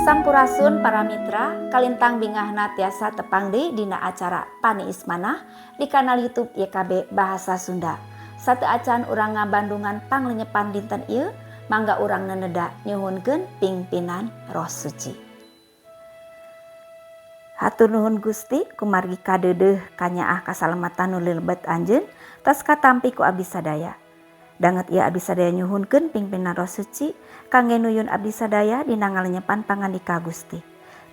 Sampurasun para mitra, kalintang bingahna tiasa tepang deui dina acara Paniis Manah di kanal YouTube YKB Bahasa Sunda. Sateuacan urang ngabandungan panglenyepan dinten ieu, mangga urang neneda nyuhunkeun pingpinan Roh Suci. Hatur nuhun Gusti, kumargi kadeudeuh kanyaah kasalamatan nu lebet anjeun tos katampi ku abdi sadaya. Danget ieu abdi sadaya nyuhunkeun pingpinan Roh Suci kangge nuyun abdi sadaya dina ngalenyepan pangandika Gusti.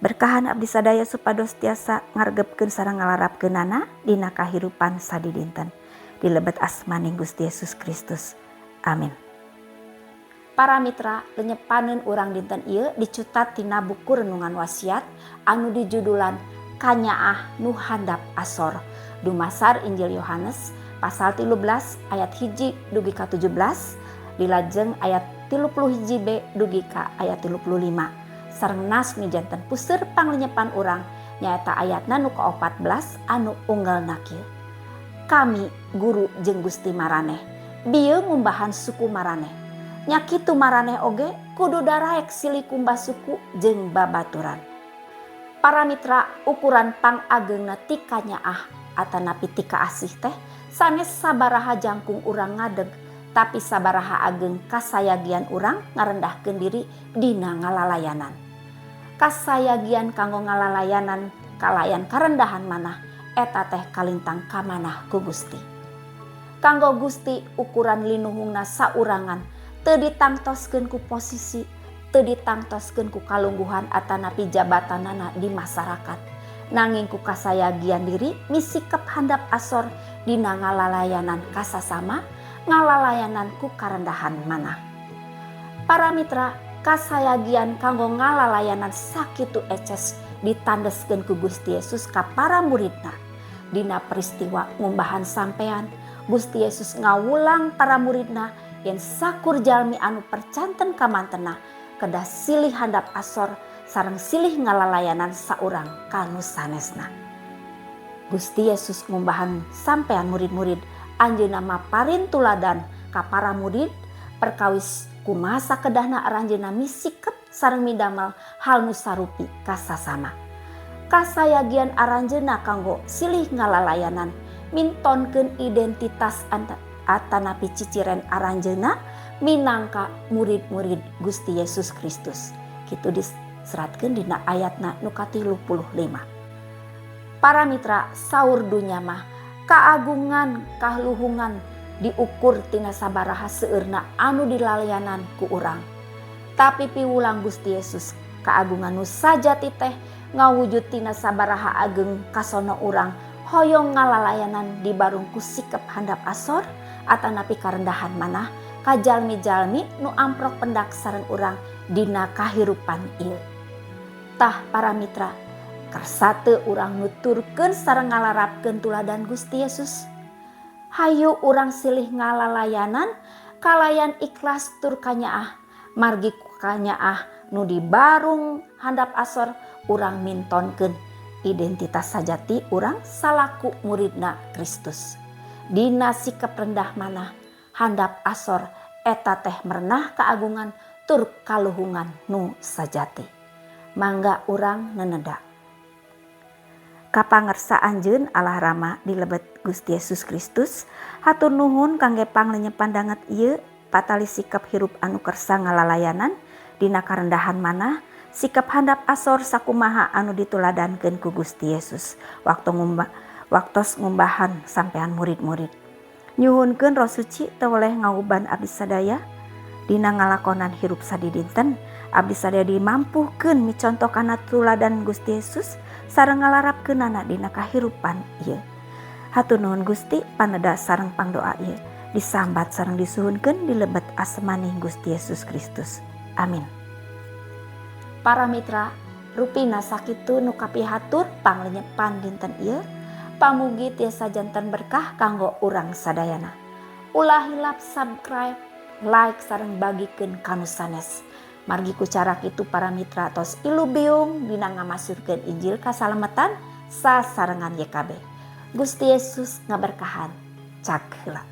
Berkahan abdi sadaya supados tiasa ngaregepkeun sareng ngalarapkeunana dina kahirupan sadidinten. Di lebet asmaning Gusti Yesus Kristus. Amin. Para mitra, lenyepaneun urang dinten ieu dicutat tina buku Renungan Wasiat anu dijudulan Kanyaah Nu Handap Asor. Dumasar Injil Yohanes pasal 13 ayat 1 dugi ka 17, dilajeng ayat 31 B dugi ka ayat 35. Sareng nas nu janten puseur panglenyepan urang nyaeta ayatna nu ka-14 anu unggelna kieu. Kami guru jeung Gusti maraneh, bieu ngumbahan suku maraneh. Nya kitu maraneh oge kudu daraek silih kumbah suku jeung babaturan. Para mitra, ukuran pangageungna ti kanyaah atanapi ti kaasih teh sanes sabaraha jangkung urang ngadeg, tapi sabaraha ageng kasayagian urang ngarendahkeun diri dina ngalalayanan. Kasayagian kanggo ngalalayanan kalayan karendahan manah eta teh kalintang kamanah ku Gusti. Kanggo Gusti, ukuran linuhungna saurangan teu ditangtoskeun ku posisi, teu ditangtoskeun ku kalungguhan atanapi jabatanana di masyarakat. Nanging ku kasayagian diri misikep handap asor dina ngalalayanan kasasama, ngalalayanan ku karendahan manah. Para mitra, kasayagian kanggo ngalalayanan sakitu eces ditandeskeun ku Gusti Yesus ka para muridna. Dina peristiwa ngumbahan sampean, Gusti Yesus ngawulang para muridna yen sakur jalmi anu percanten kamantena kedah silih handap asor sareng silih ngalalayanan saurang kanu sanesna. Gusti Yesus ngumbahan sampean murid-murid, anjeunna maparin tuladan ka para murid perkawis kumaha sakedahna aranjeunna misikep sareng midamel hal nu sarupi ka sasama. Kasayagian aranjeunna kanggo silih ngalalayanan mintonkeun identitas atanapi ciciren aranjeunna minangka murid-murid Gusti Yesus Kristus. Kitu diseratkeun dina ayatna nu ka-35. Para mitra, saur dunya mah kaagungan kaluhungan diukur tina sabaraha seueurna anu dilalayanan ku urang. Tapi piwulang Gusti Yesus, kaagungan nu sajati teh ngawujud tina sabaraha ageng kasono urang hoyong ngalalayanan dibarung ku sikep handap asor atanapi karendahan manah ka jalmi-jalmi nu amprok pendak sareng urang dina kahirupan ieu. Tah para mitra, kersa teu urang nuturkeun sareng ngalarapkeun tuladan Gusti Yesus? Hayu urang silih ngalalayanan kalayan ikhlas tur kanyaah, margi ku kanyaah nu dibarung handap asor urang mintonkeun identitas sajati urang salaku muridna Kristus. Dina sikap rendah manah handap asor eta teh merenah keagungan tur kaluhungan nu sajati. Mangga urang neneda. Kapangersa anjeun Allah Rama di lebet Gusti Yesus Kristus, hatur nuhun kangge panglenyepan danget ieu patali sikap hirup anu kersa ngalalayanan dina karendahan manah, sikap handap asor sakumaha anu dituladankeun ku Gusti Yesus waktu ngumba, waktos ngumbahan sampean murid-murid. Nyuhunkeun Roh Suci teweleh ngauban abdi sadaya dina ngalakonan hirup sadidinten. Abdi sadaya dimampuhkeun micontoh kana tuladan Gusti Yesus sareng ngalarapkeunana dina kahirupan ieu. Hatur nuhun Gusti, paneda sareng pangdoa ieu disambat sareng disuhunkeun di lebet asmaning Gusti Yesus Kristus. Amin. Para mitra, rupina sakitu nu kapihatur panglenyepan dinten ieu. Pamugi tiasa janten berkah kanggo urang sadayana. Ulah hilap subscribe, like sareng bagikeun ka nu sanes. Margi ku cara kitu para mitra tos ilubiung dina ngamasurkeun Injil kasalamatan sasarengan YKB. Gusti Yesus ngaberkahan. Cak heula.